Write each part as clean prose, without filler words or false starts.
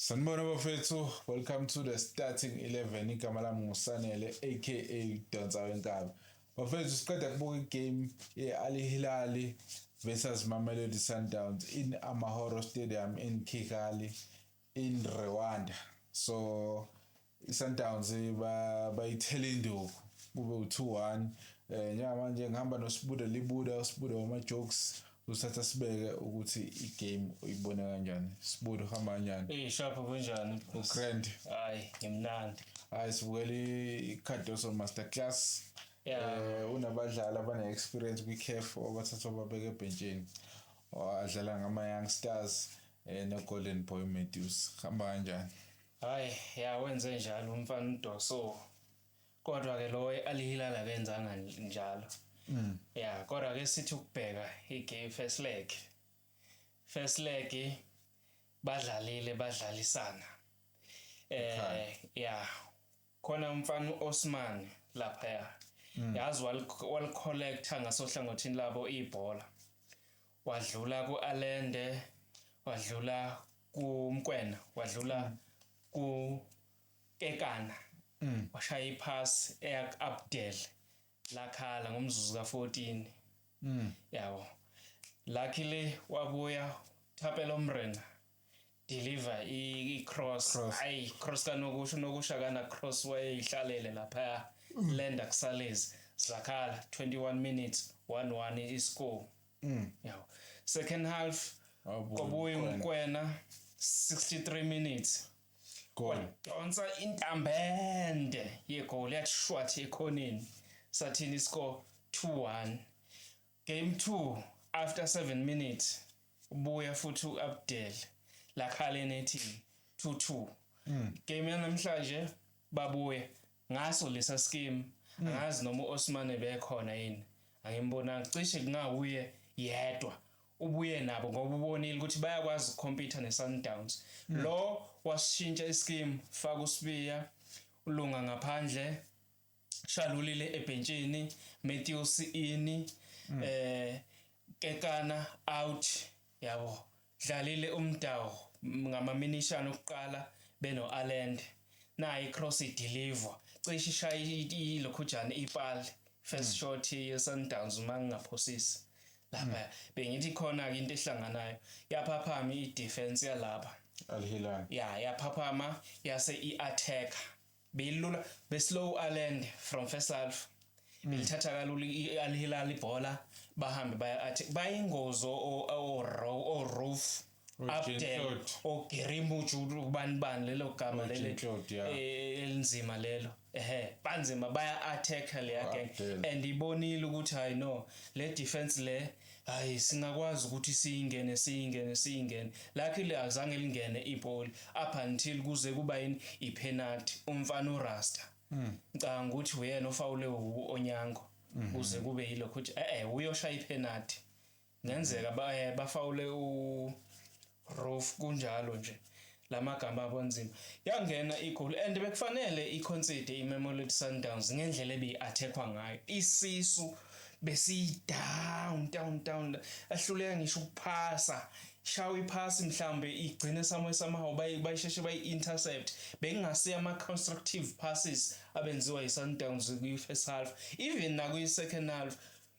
Sanibona bafethu, welcome to the Starting 11. Igama lami nguSanele aka Donsa Wenkabi. Bafethu, siqeda kubuka igame ye-Al Hilal versus Mamelodi Sundowns in Amahoro Stadium in Kigali in Rwanda. So iSundowns bayithela induku, kube u2-1. Njengamanje ngihamba noSibuda Libuda, uSibuda wama jokes, usatha sibeke ukuthi igame uyibona kanjani. Sibuda, uhamba kanjani? Eh, sharp, kunjani? Ugrand. Hayi, ngimnandi. Hayi, sibukela iCardoso masterclass. Unabadlali abane experience kwi-CAF obathathwa babeke ebhentshini. Adlala ngama youngsters no Golden Boy Matthews. Hamba kanjani? Hayi, ya, wenze njalo umfana uDoso. Kodwa ke lo Al Hilal akenzanga njalo. Ya, kodwa ke sithi ukubheka igame first leg. First leg badlalile, badlalisana. Ya. Khona umfana uOsman lapha, ya. Yazi walicollecta ngasohlangothini labo ibhola. Wadlula kuAlende, wadlula kuMkwena, wadlula ku Kekana. Washaya ipass eya Abdel, lakhala ngomzuzu ka14. Yabo. Luckily wabuya Thapelo Morena, deliver i cross. Cross. Ayi, cross kanokusho, nokusho kana cross, wayehlalele lapha, lenda kusalezi, zakhala 21 minutes, 1-1 iscore. Yabo. Second half Wabuya kwabuya uMkwena. uMkwena, 63 minutes. Goal. Wadonsa intambende yegoli, yathi shwathi ekhoneni, sathini iscore? 2-1. Game 2, after 7 minutes ubuya futhi uAbdel, lakhala enethini, 2-2. Game yanamhlanje babuye ngaso lesa scheme. Angazi noma uOsman ebekhona yini, angimbonanga, cishe kungawuye yedwa ubuye nabo ngoba ubonile ukuthi bayakwazi ukucompete neSundowns. Lo washintsha ischeme, faka uSibiya, uLunga ngaphandle, Shalulile ebhentshini, Matthews ini, Kekana out, yabo, dlalile uMdawo ngamaminishana okuqala beno Allende. Nayi cross deliver, cishe ishaya ilokhujana ipali, first shot ye Sundowns uma ngingaphosisi lapha. Bengithi khona ke into ehlanganayo, yaphaphama i defense yalapha. Al Hilal. Ya, yaphaphama yase i-attack beyilula, beslow Allende from first half, belithatha kalula i-Al Hilal ibhola, bahambe baya attack, bayingozi o Roof, Abdel, Jean-Claude. o Gerimuju, ubani bani lelo gama O leli Jean-Claude, yeah. elinzima lelo, ehe, banzima, baya attack leya gang. Abdel. And ibonile ukuthi hayi no, le defense le, hayi, singakwazi ukuthi siyingene, siyingene, siyingene. Luckily azange lingene ibhola up until kuze kuba yini, ipenalty, umfana uRasta, ngicabanga ukuthi uyena ofawule uOnyango, kuze kube yilokho ukuthi uyoshaya ipenalty, ngenzeka bafawule u Roof, kunjalo nje lamagama abonzima. Yangena igoli and bekufanele iconcede iMamelodi Sundowns ngendlela ebiyi-attackwa ngayo. Isisu besiyi down, down, down, ahluleka ngisho ukuphasa, shawa iphasi mhlambe igcine somewhere somehow bayisheshe bayi-intercept. Bekungasiyo ama-constructive passes abenziwa yi-Sundowns kwi-first half, even nakwi-second half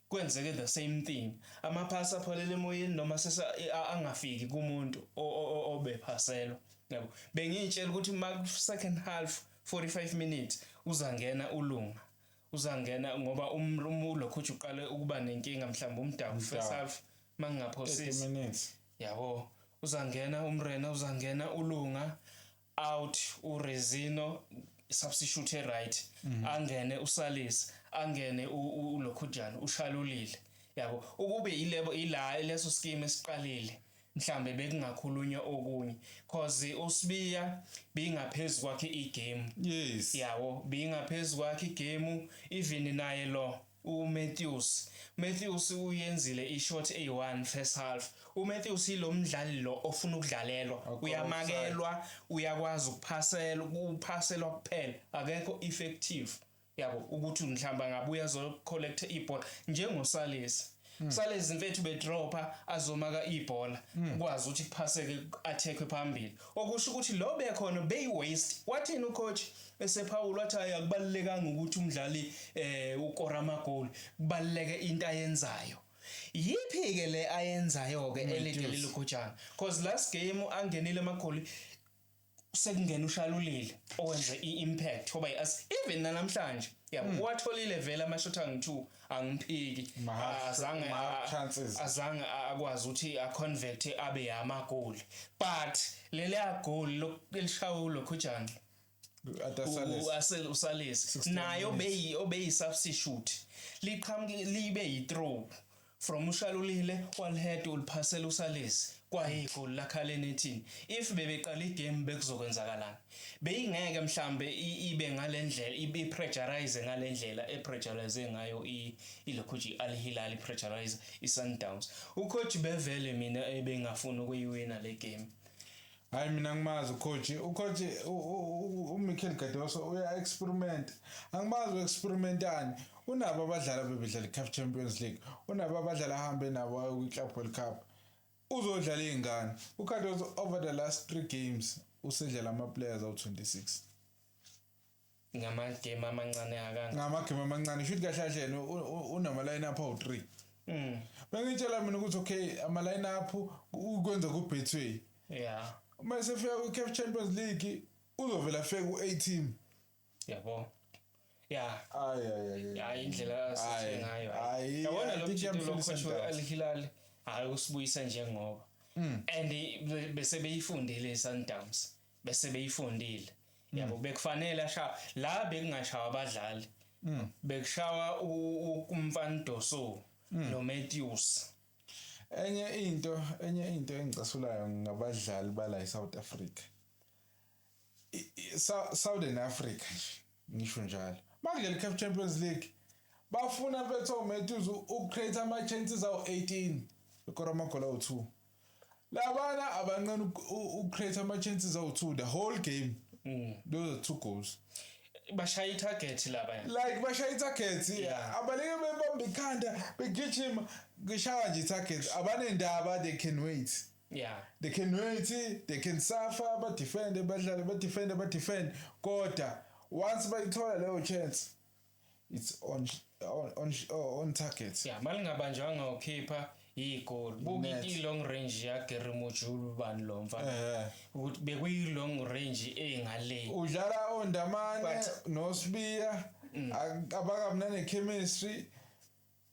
kwenzeke the same thing, amaphasi apholele emoyeni noma sesa angafiki kumuntu obephaselwa, yabo. Bengiyitshela ukuthi ma second half 45 minutes uzangena uLunga, uzangena ngoba lokhu uqale ukuba nenkinga mhlawumbe uMdawu first half 30 mangingaphosisi. minutes. Yabo, uzangena uMrena, uzangena uLunga, out uRezino, substitute right, angene uSalis, angene uLokhujana uShalulile, yabo. Ukube ilebo ila leso scheme esiqalile, mhlambe bekungakhulunywa okunye, cause uSibiya bingaphezulu kwakhe igame. Yawo, bingaphezulu kwakhe igame, even naye lo uMatthews. Matthews uyenzile ishot eyi1 first half. uMatthews ilo mdlali lo ofuna ukudlalelwa. Akho Uyamakelwa, uyakwazi ukuphasela, ukuphaselwa kuphela, akekho effective, yabo, ukuthi mhlawumbe angabuya azo collect ibhola njengoSalis. Salezi mfethu bedropa azomaka ibhola ukwazi ukuthi kuphaseke, attack phambili, okusho ukuthi lo bekhona beyi waste. Wathini ucoach esephawula? Wathi hayi, akubalulekanga ukuthi umdlali ukora amagoli, kubaluleke into ayenzayo. Yiphi ke le ayenzayo ke elide lelokojana? Cause last game angenile amagoli, sekungena uShalulile owenze i-impact ngoba as even namhlanje, yabo, watholile vele amashot angu-2, angiphiki. Azange chances. Azange akwazi ukuthi aconvert abe amagoli, but leliya goal elishawo lokhujana uSales nayo beyi obeyi substitute, liqhamuke libe yi-throw from uShalulile, walihead uliphasela uSales, kwayigoli lakhala enethini. If bebeqala igame bekuzokwenzakalani? Beyingeke mhlambe ibe ngalendlela, ibe pressurize ngalendlela epressurize ngayo ilokhu Al Hilal pressurize iSundowns. Ucoach bevele mina ebengafuni ukuyiwina le game. Hayi, mina ngimazi ucoach, ucoach uMichael Cardoso uya experiment. Angimazi uexperimentani. Unabo abadlali bebedlala iCAF Champions League, unabo abadlali ahambe nabo kwi-Club World Cup, uzodlala izingane. uCardoso over the last 3 games usedlala ama players awu26. Ngama game amancane akanga. Ngama game amancane, shoot kahle kahle yena unama line up awu3. Bengitshela mina ukuthi okay, ama line up ukwenza ku Betway. Uma sefika ku CAF Champions League uzovela afike ku A team. Yabo, yeah. Ay ay ay. Hayi, indlela asethe ngayo. Yabona lo mjito lo coach Al Hilal, hayi, usibuyisa njengoba and bese beyifundile iSundowns, bese beyifundile, yabo. Bekufanele asha la, bekungashawa abadlali, bekushawa umfana Doso no Matthews. Enye into engicasulayo ngabadlali bala eSouth Africa, Southern Africa nje ngisho njalo, makudlala iCAF Champions League bafuna mfethu Matthews ucreate ama chances awu18, ukora amagoli awu2. Labana abanqena ucreate ama chances awu2 the whole game. Those are two goals. Bashaya itarget laba. Like bashaya itarget, abaleke bebamba ikhanda, begijima, ngishaya nje itarget, abanendaba, they can wait. They can wait, they can suffer, badefend, badlale, badefend, badefend, kodwa once bayithola leyo chance, it's on target. Yeah, malingabanjwanga ukhipha igoli, buka i-long range ya Gary Mojulu, bani lo mfana, ukuthi bekuyi long range engale. Udlala oNdamane noSibiya, abakabi nane chemistry,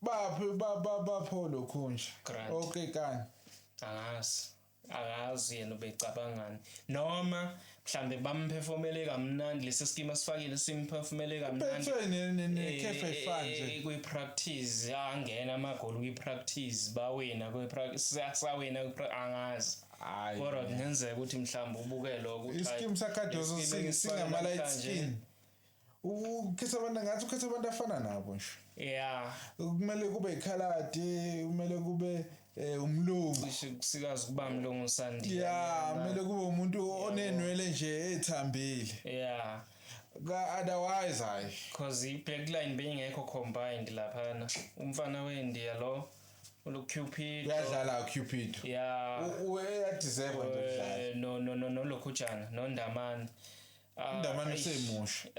baphi bapho lokhu nje. Okay, kani. Angazi yena ubecabangani, noma mhlambe bamphefomele kamnandi lesi scheme asifakile, simphefomele kamnandi. Bethwe ne-CAF ayifani nje. Kwi-practice angena amagoli, kwi-practice bawina, kwi-practice sawina, angazi. Hayi. Kodwa kungenzeka ukuthi mhlawumbe ubuke lokho ukuthi Ischeme saCardoso le scheme engisifake singama-light namhlanje. skin. Ukhetha abantu, ngathi ukhetha abantu afana nabo nje. Kumele kube ikhaladi, kumele kube umlungu. Cishe kusikazi kuba mlungu sandiya. Ya, kumele kube umuntu onenwele nje ethambile. Ka otherwise hayi. Cause i-backline beyingekho combined laphana. Umfana weNdiya lo ulo Cupid. Uyadlala Cupid. Uya deserve nje ukudlala. No, nolokhujana noNdamane. Ndamane Eish. usemusha.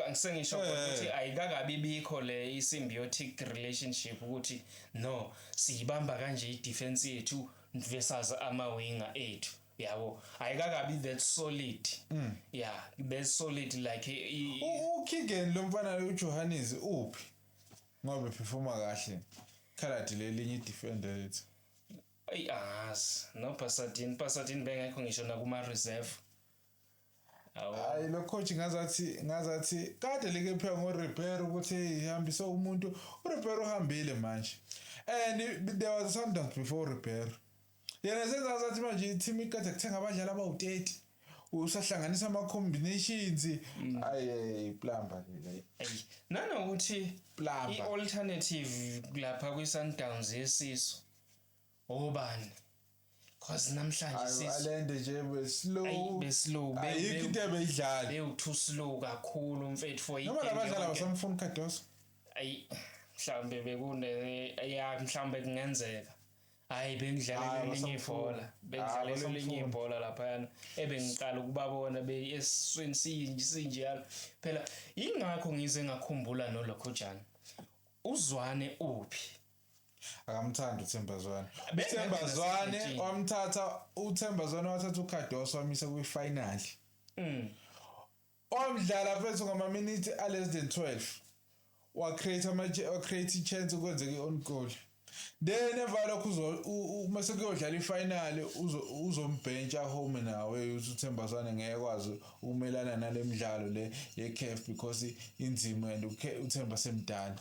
Ngisengisho khona ukuthi ayikakabi bikho le i-symbiotic relationship ukuthi no, siyibamba kanje i-defense yethu versus ama-winger ethu, yabo, ayikakabi that solid. Yeah, that solid like uKeegan lo mfana uJohannes uphi? Ngoba performa kahle. Khaladi lelinye i-defender lethu. Ayi, angazi. No Basadien bengekho ngisho nakuma reserve. Awu. Hayi, lo coach ngazathi kade like phela ngo Ribeiro ukuthi ihambise umuntu, uRibeiro uhambile manje. And there was Sundowns before Ribeiro. Yena senza ngathi manje i-team ikade kuthenga abadlali abawu30. Usahlanganisa ama combinations. Ayi, plumber le. Ayi, nanokuthi Plumber. i-alternative lapha kwi-Sundowns yesisu obani? Cause namhlanje Ayi, sisu Alende nje be slow. Ayi, be slow, Ayikho into ebeyidlala. Bewu too slow kakhulu mfethu for Noma i-game labadlali yonke. abasamfuni Cardoso. Ayi, Mhlambe bekune, ya, mhlambe kungenzeka. Hayi, bengidlala Hhayi, elinye basamfuna. ibhola, bengidlala Hhayi, elinye basamfuna. ibhola laphayana ebengiqala ukubabona be esiswini sinje sinjalo phela. Ingakho ngize ngakhumbula nolokhojana uZwane uphi. Akamthandi uThemba Zwane. Bengekho uThemba Zwane nasebhentshini. wamthatha uThemba Zwane, wathatha uCardoso wamisa kwi-final. Wamdlala mfethu ngama-minute a-less than 12, wa-create ama wa-create i-chance ukwenzeka i-own goal. Then emva lokho mase kuyodlala i-final uzombhentsha home nawe uthi uThemba Zwane ngeke kwazi ukumelana nale midlalo le ye-CAF because inzima and uThemba semdala.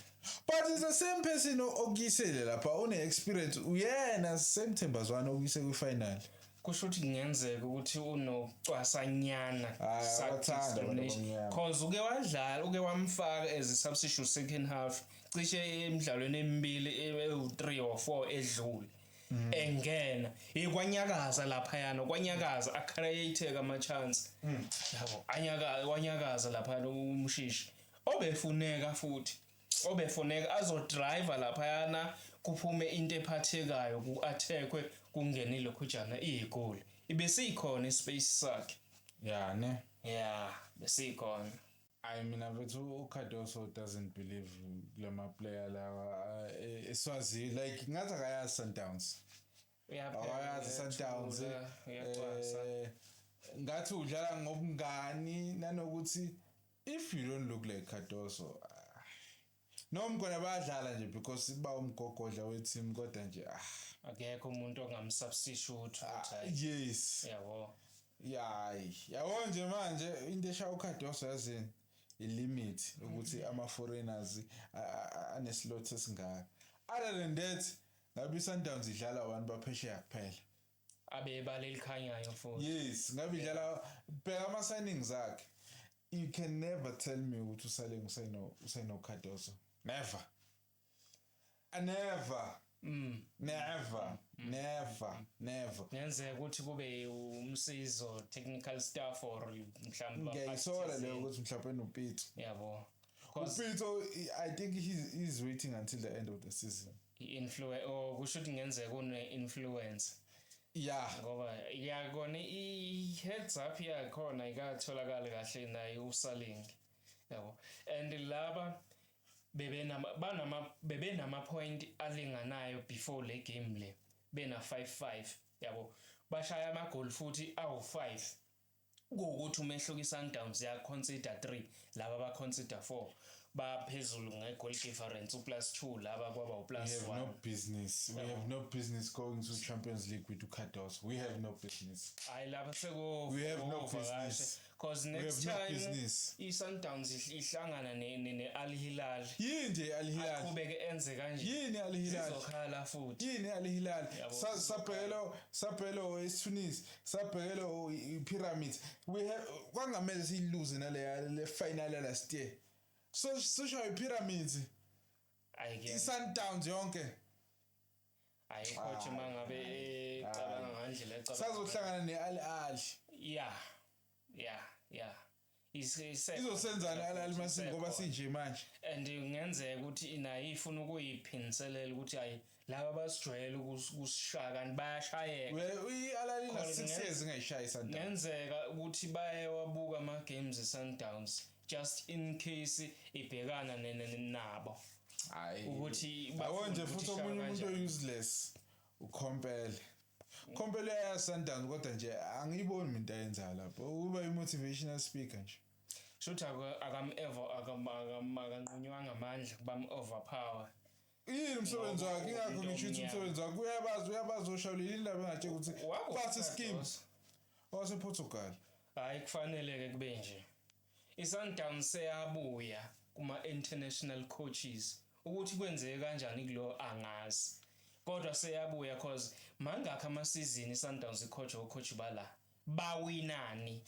But it's the same person okuyisele lapha, une-experience, uyena same Themba Zwane okuyise kwi-final. Kusho ukuthi kungenzeka ukuthi unocwasanyana. Hhayi, abathandi abantu abamnyama. Cause uke wadlala, uke wamfaka as a substitute second half cishe emidlalweni emibili, ewu-3 or 4 edlule, engena ikwanyakaza laphayana, kwanyakaza, acreate ama chance, yabo, anyaka wanyakaza laphayana uMshishi obefuneka futhi obefuneka azodriver laphayana, kuphume into ephathekayo, ku-attackwe, kungene ilokhujana iyigoli, ibesikhona ispace sakhe. Ya ne. Yeah, besikhona. Hayi, mina mfethu, uCardoso doesn't believe kulama player lawa eSwazi, like ngathi akayazi Sundowns. Akayazi Sundowns. Uyacwasa. Ngathi udlala ngobungani nanokuthi if you don't look like Cardoso, ah, noma khona bayadlala nje because ba umgogodla we-team, kodwa nje ah. Akekho umuntu ongamsubstitute ukuthi hayi. Yes. Yabo. Yayi, yabo nje manje into eshaya uCardoso, yazini, ilimit ukuthi ama foreigners aneslot esingaka. Other than that, ngabe iSundowns idlala abantu baphesheya kuphela. Abebala elikhanyayo futhi. Yes, ngabe idlala, bheka ama signings akhe. You can never tell me ukuthi usale usayino Cardoso. Never. Never. Never. Never. Never. Kungenzeka ukuthi kube umsizo, technical staff or mhlawumbe Ngiyayisola leyo ukuthi mhlawumbe noPitso. Yabo. 'Cause uPitso, I think he's waiting until the end of the season. I-influence, or kusho ukuthi kungenzeka une-influence. Ngoba yakona i-heads up yakhona ikatholakali kahle naye uSaleng, yabo, and laba bebenama banama bebenama point alinganayo before le game le, bena 5-5, yabo, bashaya amagoli futhi awu5, kuwukuthi umehluko i-Sundowns ya concede 3, laba ba concede 4, baphezulu nge-goal difference, uplus 2, laba kwaba We uplus have 1. no business. We have no business going to Champions League with Cardoso. We have no business. Hayi, lapha seko We have no business. Cause We next have no time business. i-Sundowns ihlangana ne-Al Hilal, Yini nje Al Hilal? aqhubeke enze kanje, Yini Al Hilal? zizokhala futhi. Yini Al Hilal? Yabo. Sabhekelo eTunis, sabhekelo iPyramids. We have kwangamele siyiluze nale le final last year. So shaya iPyramids, Ayike. iSundowns yonke. Hayi coach, mangabe ecabanga ngandlela ecabanga Sazohlangana neAl Ahly. Yeah. Izosenzani Al Ahly mase ngoba sinje manje? And kungenzeka ukuthi inayo ifuna ukuyiphindiselela ukuthi hayi, laba basijwayele ukusishaya kanti bayashayeka. I-Al Ahly na Khona 6 years ingayishayi iSundowns. Kungenzeka ukuthi bayewabuka ama-games e-Sundowns just in case ibhekana nabo. Hayi. Ukuthi Yabo bafunde nje ukuthi futhi ishaya omunye umuntu kanjani. useless uKhompele. Khompele ya Sundowns, kodwa nje angiyiboni mina into ayenzayo lapho. Uba i-motivational speaker nje. Shuthi akam ever akanqunywanga amandla bam overpower. Yini umsebenzi Ngoba wakhe? Ingakho umuntu ngisho ukuthi omnyama. umsebenzi wakhe uyabazi oshawulile indaba engatshela ukuthi Wako bathi scheme Cardoso. wasePortugal. Hayi, kufanele ke kube nje. ISundowns seyabuya kuma international coaches, ukuthi kwenzeke kanjani kulo angazi. Kodwa seyabuya cause mangakho ama season iSundowns icoach ocoach bala bawinani,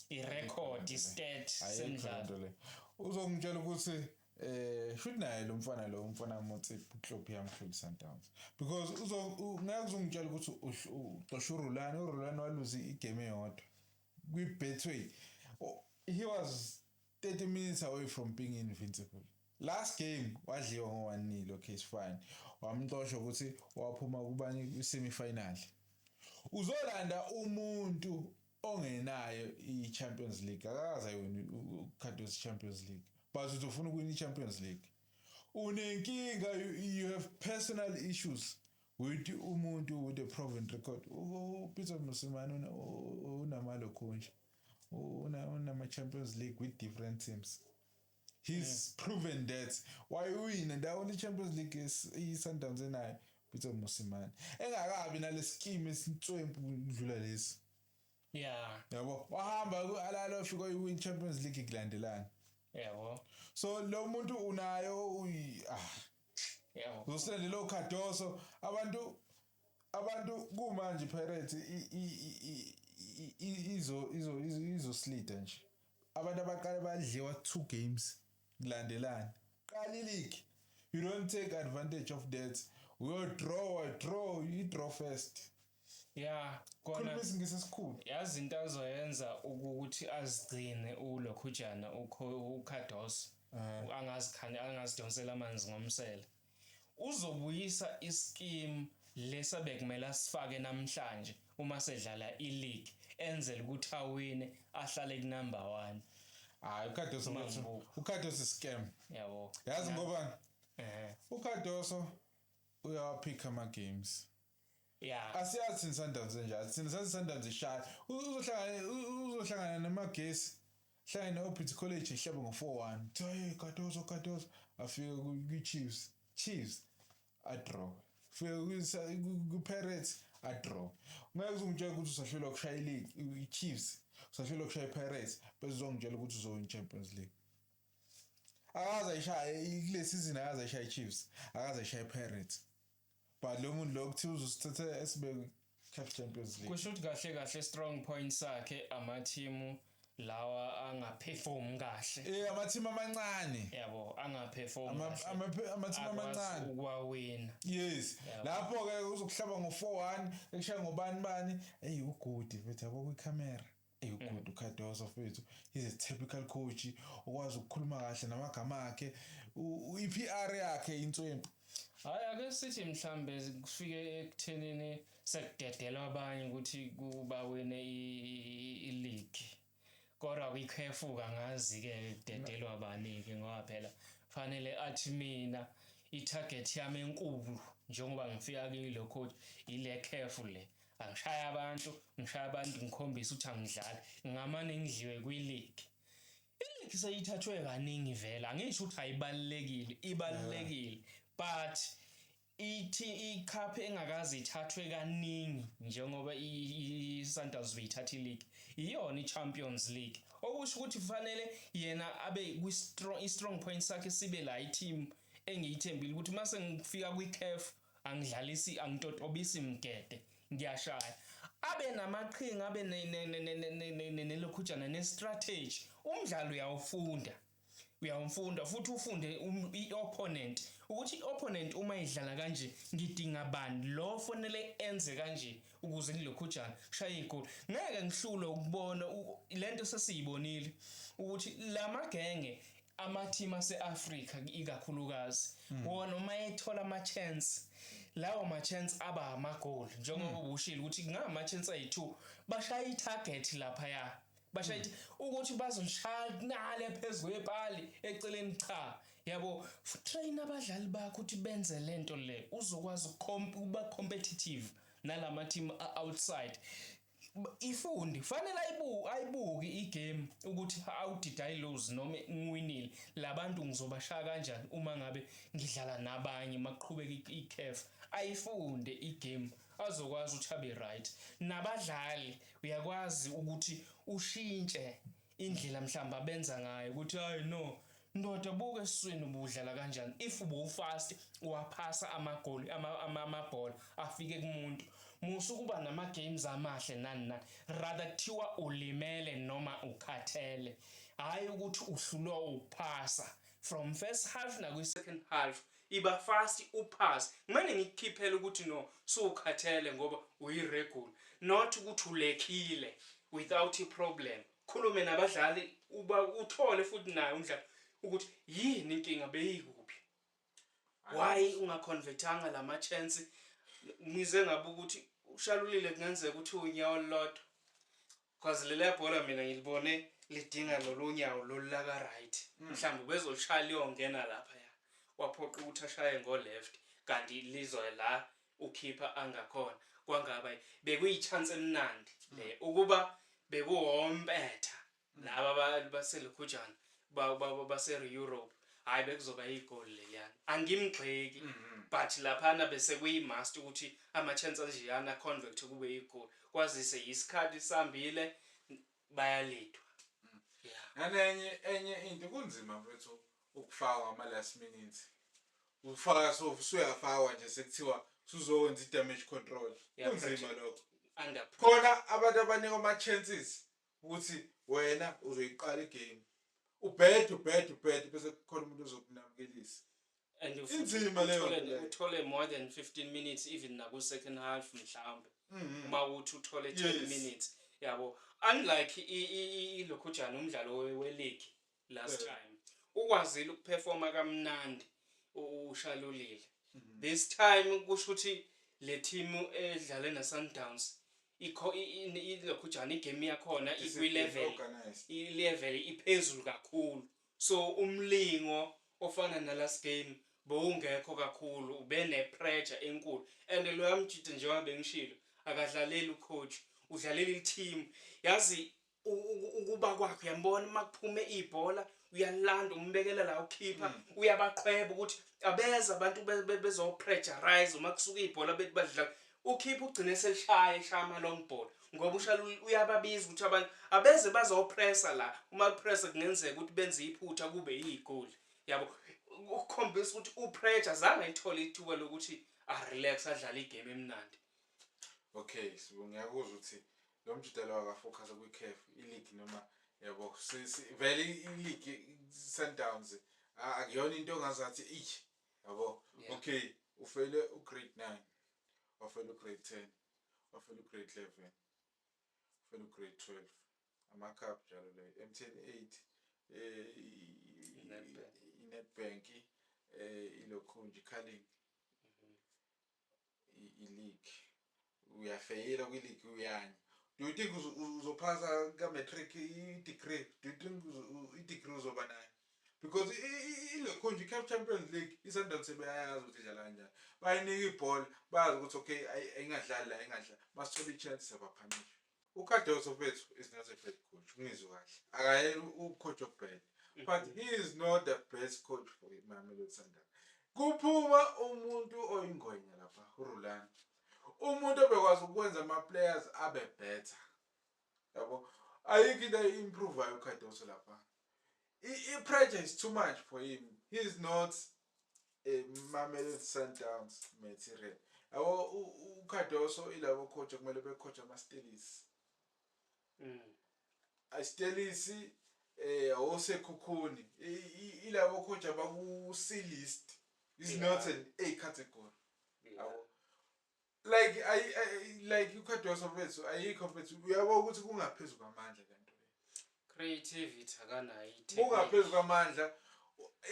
irecord, istat Ayikho semidlalo. lento le. Uzongitshela ukuthi shoot naye lo mfana, lo mfana Motsepe, uClub yamhlula Sundowns. Because ngeke uzongitshela ukuthi uxosha uRulani, uRulani waluza igame eyodwa kwi Betway. He was 30 minutes away from being invincible. Last game wadliwa ngo-1-0. Okay, it's fine. Wamxosha ukuthi waphuma kubani kwi-semi final. Uzolanda umuntu ongenayo i-Champions League. Akaze ayiwina uCardoso Champions League, but uthi ufuna ukuwina i-Champions League. Unenkinga, you have personal issues with umuntu with a proven record. UPeter Mosimane unamalokhunje, unama Champions League with different teams. He's proven that. Why win and the only Champions League is i-Sundowns enayo Peter Mosimane engakabi nale scheme esinswempu kudlula lesi. Yabo, wahamba ku-Al Ahly, wafika win Champions League kulandelana. So lo muntu unayo uzosilandela uCardoso. Abantu kumanje Pirates izo izoslida nje. Abantu abaqale badliwa two games kulandelana, qala league, you don't take advantage of that. Uyo draw, draw, you draw first. Kona. Khuluma isingisi esikhulu. Yazi, into azoyenza ukuthi azigcine ulokhujana uCardoso angazikhani, angazidonsela amanzi ngomsele, uzobuyisa ischeme lesa bekumele asifake namhlanje uma sedlala i-league, enzele ukuthi awine, ahlale ku number 1. Hayi, uCardoso Uma mfethu, ngibuka. uCardoso scam. Yazi ngoba uCardoso uyawaphika ama games. Asiyazi thina Sundowns enjani. Thina sazi Sundowns ishaya. Uzohlangana namagesi, hlangana ne-Orbit College, ihlabe ngo-4-1. Kuthiwa, "Hey, Cardoso, Cardoso." Afike kwi-Chiefs, Chiefs adraw. Fike ku-Pirates, adraw. Ngeke uzongitshela ukuthi usahlulwa kushaya i-league i-Chiefs, usahlulwa kushaya i-Pirates, bese uzongitshela ukuthi uzowina i-Champions League. Akaze ayishaye kule season, akaze ayishaye i-Chiefs, akaze ayishaye i-Pirates, but lo muntu lo kuthiwa uzosithatha esibeke CAF Champions League. Kusho ukuthi kahle kahle strong point sakhe amathimu lawa angaperform kahle. Amathimu amancane. Yabo, angaperform kahle. Amathimu akwazi amancane. Ukuwawina. Yes. Lapho ke uzokuhlaba ngo-4-1, ekushaya ngobani bani. Hey, ugood mfethu, yabo, kwicamera. Hey, ugood uCardoso mfethu. He's a typical coach okwazi ukukhuluma kahle namagama akhe. I-PR yakhe inswempu. Hayi, ake sithi mhlambe kufike ekuthenini sekudedelwa abanye ukuthi kuba wine i-league, kodwa kwi-CAF angazi ke kudedelwa bani ke, ngoba phela fanele athi mina i-target yami enkulu njengoba ngifika kilo coach ile CAF le, angishaya abantu, ngishaya abantu, ngikhombisa ukuthi angidlali, ngamane ngidliwe kwi-league. I-league seyithathwe kaningi vele, angisho ukuthi ayibalulekile, ibalulekile, but ithi icup engakaze ithathwe kaningi njengoba i-Sundowns beyithatha i-league iyona i-Champions League, okusho ukuthi kufanele yena abe kwi-strong, i-strong point sakhe sibe la i-team engiyithembile ukuthi mase ngifika kwi-CAF angidlalisi, angitotobisi mgede, ngiyashaya, abe namaqhinga, abe nelokhujana ne-strategy. Umdlalo uyawufunda, uyawufunda futhi ufunde i-opponent ukuthi i-opponent uma idlala kanje ngidinga bani lo fanele enze kanje ukuze ngilokhujana shaye igoli, ngeke ngihlulwe ukubona lento. Sesiyibonile ukuthi lamagenge ama-team ase-Afrika ikakhulukazi wona uma ethola ama-chance, lawo ma-chance aba amagoli, njengoba ubushilo ukuthi kungama-chance ayi-2, bashaya i-target laphaya, bashaya ukuthi bazolishaya nale phezu kwepali eceleni. Cha, yabo, train abadlali bakho ukuthi benze lento le, uzokwazi ukuba competitive nalama team outside. Ifundi fanele ayibuke igame ukuthi how did I lose noma ngiwinile, labantu ngizobashaya kanjani uma ngabe ngidlala nabanye maqhubeka iCAF. Ayifunde igame, azokwazi ukuthi abe right nabadlali. Uyakwazi ukuthi ushintshe indlela mhlawumbe abenza ngayo ukuthi hayi no ndoda, buka esiswini ubudlala kanjani, if ubu-fast waphasa amagoli, amabhola afike kumuntu, musa ukuba nama games amahle nani nani, rather kuthiwa ulimele noma ukhathele, hayi ukuthi uhlulwa ukuphasa from first half nakwi second half. Iba fast, upass, kumele ngikukhiphele ukuthi no, sukhathele ngoba uyiregular, not ukuthi ulekhile without a problem. Khulume nabadlali, uba uthole futhi naye umdlalo. Ukuthi yini inkinga, beyikuphi? Why ungaconvertanga lama chance? Ngize ngabe ukuthi uShalulile kungenzeka ukuthi unyawo olulodwa. Cause leliya bhola mina ngilibone lidinga lolu nyawo lolu laka right. Mhlawumbe bezolishaya liyongena lapha ya. Waphoqa ukuthi ashaye ngo left kanti lizwe la ukhipha angakhona. Kwangaba bekuyi-chance emnandi le ukuba bekuwompetha laba baseLukhujana base Europe, hayi, bekuzoba igoli leliyana. Angimgxeki, but laphana bese kuyi-must ukuthi ama-chance anjeyana convert kube igoli, kwazise isikhathi sambile, bayalidwa, yeah. Nanenye enye into, kunzima mfethu ukufakwa ngama last minute. Ufaka so usuyafakwa nje, sekuthiwa usuzokwenza i-damage control. Kunzima lokho. Under Khona abantu abanikwa ama chances ukuthi wena uzoyiqala igame. Ubhede, ubhede, ubhede, bese kukhona umuntu ozokunamukelisa. And futhi Inzima leyo uthole nto leyo. Uthole more than 15 minutes, even naku second half mhlawumbe, uma uthi uthole 10 minutes, yabo, unlike ilokhujana umdlalo we-league last time, ukwazile ukuperforma kamnandi uShalulile. This time kusho ukuthi le team edlale na-Sundowns ikho ilokhujana igame yakhona ikwi-level Organized. I-level iphezulu kakhulu, so umlingo ofana na last game bowungekho kakhulu, ube ne-pressure enkulu. And loya mjida, njengoba bengishilo, akadlaleli ucoach, udlalela i-team. Yazi ukuba kwakhe, uyambona uma kuphume ibhola uyalanda, umbekela la ukhipha, uyabaqhweba ukuthi abeza abantu bezo-pressurize. Uma kusuka ibhola bethi badlala, ukhipha ugcine selishaya, eshaya ama-long ball, ngoba ushala uyababiza ukuthi abantu abeze bazopressa la. Uma kupressa kungenzeka ukuthi benze iphutha kube yigoli, yabo. Ukukhombisa ukuthi upressure zange ayithole ithuba lokuthi arelax, adlale igame emnandi. Okay, so ngiyakuzwa ukuthi lo mjida lo akafocus kwi-CAF, i-league noma yabo vele i-league Sundowns akuyona into ongazathi ich, yabo. Okay, ufele ugrade 9, wafela ugrade 10, wafela ugrade 11, ufela ugrade 12, ama-cup njalo leyo, MTN 8, I-Nedbank. I-Nedbank, ilokhunje i-Carling, i-league uyafeyila kwi-league, uyanya. Do you think uzophasa ka-matric, i-degree? Do you think i-degree uzoba nayo? Because ilokhunje i-CAF Champions League, i-Sundowns sebeyayazi ukuthi idlala kanjani. Bayinika ibhola, bayazi ukuthi okay, ayingadlali la, ayingadlali, masithola i-chance siyabaphanisha. UCardoso mfethu is not a bad coach, ungizwe kahle, akayena ucoach obad, but he is not the best coach for iMamelodi Sundowns. Kuphuma umuntu oyingwenya lapha, uRulani, umuntu obekwazi ukwenza ama-players abe better, yabo. Ayikho into ayi-improve-ayo uCardoso lapha. I-pressure is too much for him. He is not a Mamelodi Sundowns material, yabo. UCardoso ilabo coach okumele becoach ama-Stellies, iStellies, oSekhukhune, ilabo coach abaku C list, is not an A category, yabo. Like like uCardoso mfethu, ayikho mfethu, uyabo ukuthi kungaphezulu kwamandla lento le. Creativity akanayo, i-technique. Kungaphezulu kwamandla.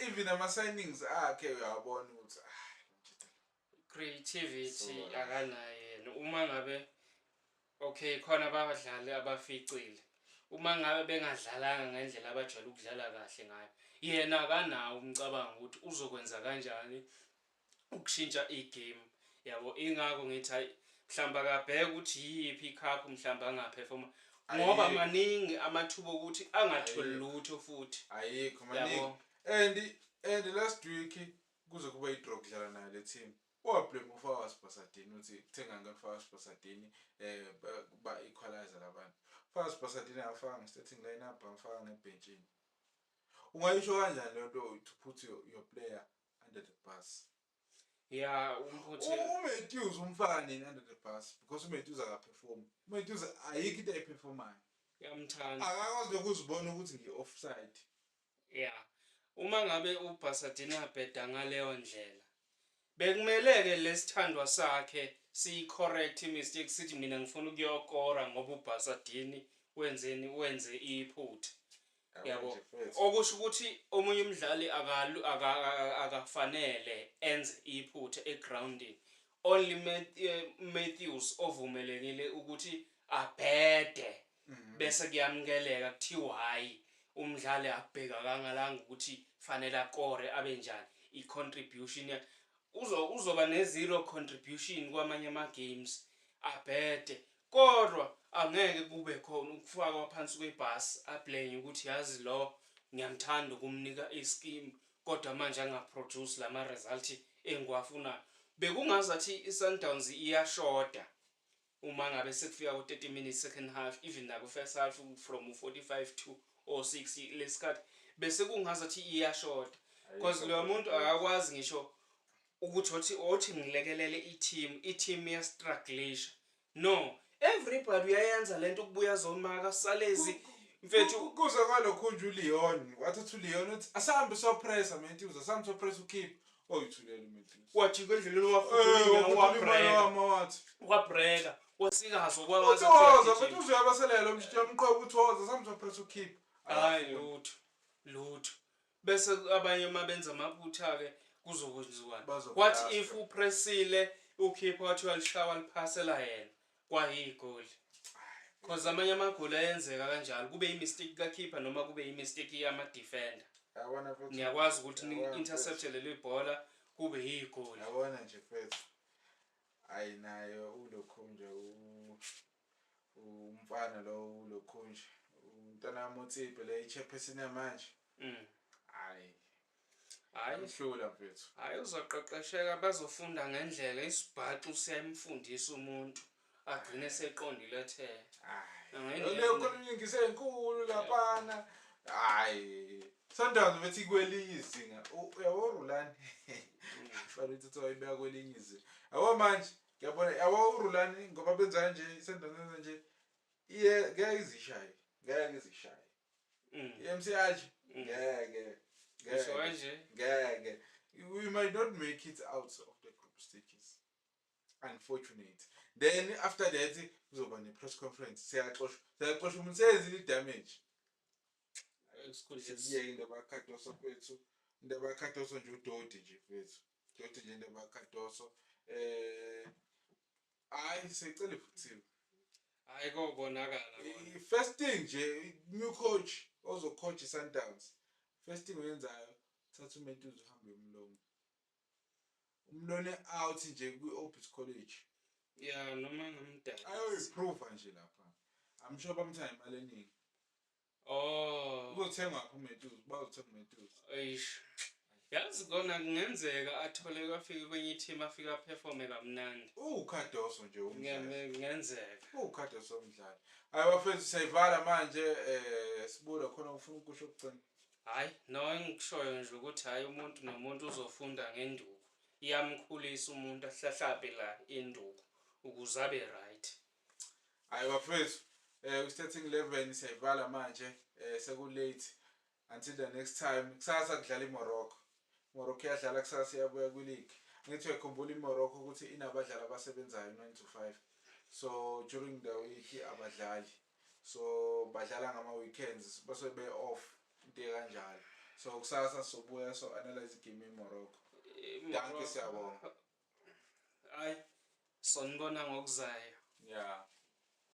Even ama-signings akhe uyabona ukuthi ah, lo mjida. Creativity akanayo yena. Uma ngabe okay khona abadlali abaficile, uma ngabe bengadlalanga ngendlela abajwayele ukudlala kahle ngayo, yena akanawo umcabango ukuthi uzokwenza kanjani ukushintsha igame, yabo. Ingakho ngithi hayi, mhlawumbe akabheke ukuthi yiyiphi icup mhlawumbe angaperforma, ngoba Ayikho. maningi amathuba okuthi angatholi Ayikho. lutho futhi. Ayikho, maningi. Yabo. And last week kuze kube i-draw kudlala nayo le team, wablame uFawaaz Basadien ukuthi kuthenga ngani uFawaaz Basadien ba-equalize labantu. Fawaaz Basadien akafaka nge-starting line-up, amfaka ngebhentshini. Ungayisho kanjani leyo nto to put your player under the bus? Ya, umphuthe. UMatthews umfaka nini under the bus? Because uMatthews akaperform. UMatthews ayikho into ayiperformayo. Uyamthanda. Akakwazi nokuzibona ukuthi ngi-offside. Ya, uma ngabe uBasadien abheda ngaleyo ndlela, bekumele-ke lesithandwa sakhe siyi-correct i-mistake, sithi mina ngifuna ukuyokora ngoba uBasadien wenzeni, wenze iphutha. Yabo. Nje, mfethu. Okusho ukuthi omunye umdlali akafanele enze iphutha egroundini. Only Matthews ovumelekile ukuthi abhede, bese kuyamukeleka, kuthiwa hayi, umdlali akubheka kangalanga ukuthi fanele akore abe njani, i-contribution yakhe uzoba ne-zero contribution kwamanye ama-games, abhede, kodwa angeke kube khona ukufakwa phansi kwebhasi, ablame ukuthi yazi lo ngiyamthanda ukumnika i-scheme, kodwa manje angaproduce lama result engiwafunayo. Bekungazathi i-Sundowns iyashoda uma ngabe sekufika ku-30 minutes second half, even naku-first half from u-45 to o-6 lesikhathi, bese kungazathi iyashoda, because loyo muntu akakwazi ngisho ukuthi othi ngilekelele i-team, i-team iyastrugglisha. No, everybody uyayenza lento, ukubuya azomaka salezi, mfethu. Kuze kwalokhu nje, uLeon wathatha, uLeon uthi asahambe sopressa Matthews, asahambe sopressa ukhipha oyithulela uMatthews. Wajika endleleni, wabreka. Wathi wabreka, wasikazo. Uthi woza futhi uzoyabaselela umshito yamqoba, uthi woza asahambe sopressa ukhipha. Hayi, lutho lutho. Bese abanye uma benza amaphutha-ke kuzokwenziwani? Bazoblasta. What if upressile ukhipha, wathi uyalishawa, liphasela yena, kwayigoli? Cause amanye amagoli ayenzeka kanjalo, kube i-mistake kakhipha noma kube i-mistake yama-defender. Yabona futhi. Niyakwazi ukuthi Yabona, ni-intercepte leli bhola, kube yigoli. Yabona nje mfethu, ayi nayo ulokhu nje umfana lo, ulokhu nje umntana kaMotsipe le, i-chairperson yamanje. Hayi. Hayi. Amhlula mfethu. Hhayi, uzoqeqesheka, bazofunda ngendlela. Isibhaxu siyamfundisa umuntu, agcine seqondile ethe. Hayi, leyo khona ingise enkulu laphana. Hayi, Sundowns bethi kwelinye izinga. Uyabo Rulani, fanele ukuthi wayibeka kwelinye izinga, yabo. Manje ngiyabona, yabo, uRulani ngoba benza kanje, iSundowns yenza nje, iye ngeke izishaye, ngeke izishaye. I-MC Alger ngeke. Usho Ngeke. kanje? Ngeke. We might not make it out of the group stages, unfortunate. Then after that kuzoba ne-press conference, siyaxoshwa, siyaxoshwa, umuntu seyenzile i-damage. Esikhundleni. Siyeke indaba kaCardoso mfethu, indaba kaCardoso nje udoti nje mfethu, udoti nje indaba kaCardoso. Hayi, siyicela ivuthiwe. Hhayi, kobonakala kona. First thing nje, new coach ozocoach i-Sundowns, first thing oyenzayo, thatha uMatthews uhambe umlomo, umlone out nje kwi-Orbit College. Ya, noma ngamdala. Ayoyiprova nje lapha. I'm sure bamthanda imali eningi. Oh. Uzothengwa phi uMatthews? Bazothenga uMatthews. Eish, yazi kona kungenzeka athole, afike kwenye i-team, afike aperforme kamnandi. UCardoso nje umdlali. Kungenzeka. UCardoso umdlali. Hayi bafethu, siyayivala manje. Sibuda khona ufuna ukusho ukugcina? Hhayi, no, engikushoyo nje ukuthi hhayi, umuntu nomuntu uzofunda ngenduku, iyamkhulisa umuntu, ahlahlabe la induku ukuze abe right. Hayi bafethu, starting 11 siyayivala manje, seku late. Until the next time, kusasa kudlala iMorocco. Morocco iyadlala kusasa, iyabuya kwi-league. Ngithi uyakhumbula iMorocco ukuthi inabadlali abasebenzayo 9 to 5, so during the week abadlali, so badlala ngama-weekends, basuke be-off, into ekanjalo. So kusasa sobuya so analyze igame yeMorocco. Dankie, siyabonga. Hayi, sonibona ngokuzayo. Yeah.